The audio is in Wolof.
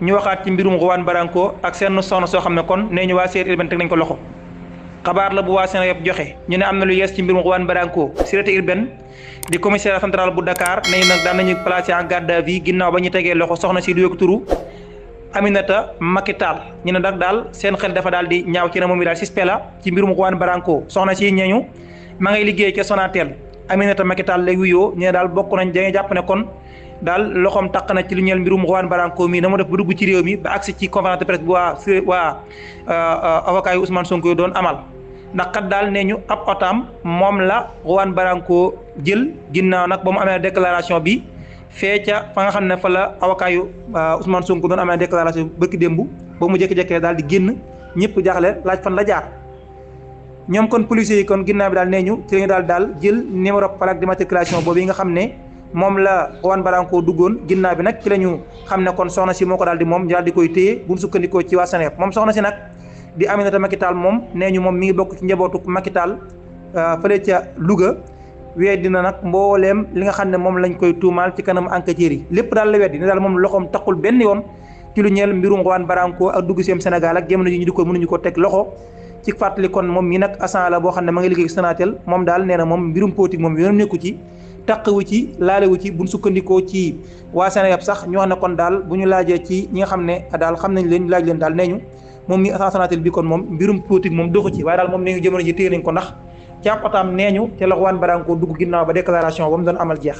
ñu waxaat ci mbirum Juan Branco ak seen soxna soo xam ne kon nee ñu waa sécurité urbaine teg nañ ko loxo. xabaar la bu waa Sénégal yëpp joxe ñu ne am na lu yees ci mbirum Juan Branco sécurité urbaine di commissariat central bu Dakar nañu nag daan nañu placé en garde à vue ginnaaw ba ñu tegee loxo soxna si du yokk turu Aminata Macky Tall ñu ne nag daal seen xel dafa daal di ñaaw ci ne moom mi daal suspect la ci mbirum Juan Branco soxna si ñeeñu ma ngay liggéey ca Sonatel Aminata Macky Tall lay wuyoo ñu ne daal bokk nañ dañuy jàpp ne kon daal loxoom taq na ci lu ñeel mbirum Juan Branco mii na mu def ba dugg ci réew mi ba agsi ci conférence de presse bu waa avocat yu Ousmane Sonko doon amal ndax kat daal nee ñu ab otaam moom la Juan Branco jël ginnaaw nag ba mu amee déclaration bi fee ca fa nga xam ne fa la avocat yu Ousmane Sonko doon amee déclaration bëkki démb ba mu jékki-jékkee daal di génn ñëpp jaaxle laaj fan la jaar ñoom kon policiers yi kon ginnaaw bi daal nee ñu ci lañu daal jël numéro plaque d'immatriculation boobu yi nga xam ne moom la Juan Branco duggoon ginnaaw bi nag ci la ñu xam ne kon soxna si moo ko daal di moom daal di koy téye bu ñu sukkandikoo ci waa Sénégal moom soxna si nag di Aminata Macky Tall moom nee ñu moom mi ngi bokk ci njabootu Macky Tall fële ca Louga weddi na nag mbooleem li nga xam ne moom lañ koy tuumaal ci kanam enquêteurs yi lépp daal la weddi ne daal moom loxoom taxul benn yoon ci lu ñeel mbirum Juan Branco ak dugg seem Sénégal ak jamono ji ñu di ko mënuñu ko teg loxo ci fàttali kon moom mii nag agent la boo xam ne ma ngi liggéey Sonatel moom daal nee na moom mbirum politique moom yoonam nekku ci taqwu ci laalewu ci buñ sukkandikoo ci waa Sénégal sax ñu wax ne kon daal bu ñu laajee ci ñi nga xam ne daal xam nañ leen laaj leen daal nee ñu moom mi agent Sonatel bi kon moom mbirum politique moom doxu ci waaye daal moom nee ñu jamono ji téye nañ ko ndax ci ab otaam nee ñu te la Juan Branco dugg ginnaaw ba déclaration ba mu doon amal jeex